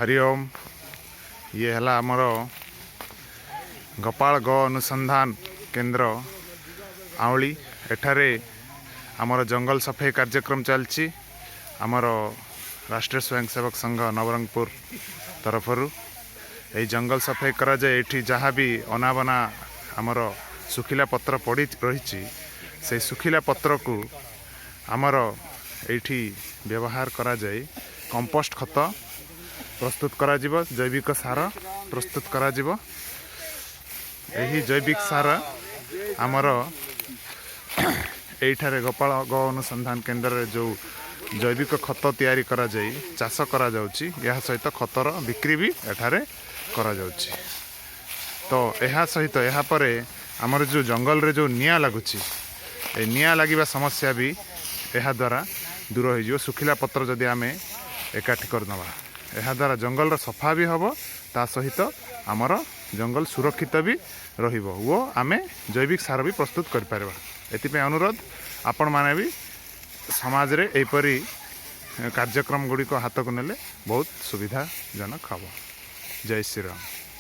ହରି ଓମ୍। ଇଏ ହେଲା ଆମର ଗୋପାଳ ଗୋ ଅନୁସନ୍ଧାନ କେନ୍ଦ୍ର, ଆଉଳି। ଏଠାରେ ଆମର ଜଙ୍ଗଲ ସଫେଇ କାର୍ଯ୍ୟକ୍ରମ ଚାଲିଛି। ଆମର ରାଷ୍ଟ୍ରୀୟ ସ୍ୱୟଂସେବକ ସଂଘ ନବରଙ୍ଗପୁର ତରଫରୁ ଏହି ଜଙ୍ଗଲ ସଫେଇ କରାଯାଏ। ଏଇଠି ଯାହା ବି ଅନାବନା ଆମର ଶୁଖିଲା ପତ୍ର ପଡ଼ି ରହିଛି, ସେଇ ଶୁଖିଲା ପତ୍ରକୁ ଆମର ଏଇଠି ବ୍ୟବହାର କରାଯାଇ କମ୍ପୋଷ୍ଟ ଖତ ପ୍ରସ୍ତୁତ କରାଯିବ, ଜୈବିକ ସାର ପ୍ରସ୍ତୁତ କରାଯିବ। ଏହି ଜୈବିକ ସାର ଆମର ଏଇଠାରେ ଗୋପାଳ ଗୋ ଅନୁସନ୍ଧାନ କେନ୍ଦ୍ରରେ ଯେଉଁ ଜୈବିକ ଖତ ତିଆରି କରାଯାଇ ଚାଷ କରାଯାଉଛି, ଏହା ସହିତ ଖତର ବିକ୍ରି ବି ଏଠାରେ କରାଯାଉଛି। ତ ଏହା ସହିତ ଏହାପରେ ଆମର ଯେଉଁ ଜଙ୍ଗଲରେ ଯେଉଁ ନିଆଁ ଲାଗୁଛି, ଏ ନିଆଁ ଲାଗିବା ସମସ୍ୟା ବି ଏହାଦ୍ୱାରା ଦୂର ହୋଇଯିବ। ଶୁଖିଲା ପତ୍ର ଯଦି ଆମେ ଏକାଠି କରିନେବା, ଏହାଦ୍ୱାରା ଜଙ୍ଗଲର ସଫା ବି ହେବ, ତା ସହିତ ଆମର ଜଙ୍ଗଲ ସୁରକ୍ଷିତ ବି ରହିବ ଓ ଆମେ ଜୈବିକ ସାର ବି ପ୍ରସ୍ତୁତ କରିପାରିବା। ଏଥିପାଇଁ ଅନୁରୋଧ, ଆପଣମାନେ ବି ସମାଜରେ ଏହିପରି କାର୍ଯ୍ୟକ୍ରମ ଗୁଡ଼ିକ ହାତକୁ ନେଲେ ବହୁତ ସୁବିଧାଜନକ ହେବ। ଜୟ ଶ୍ରୀରାମ।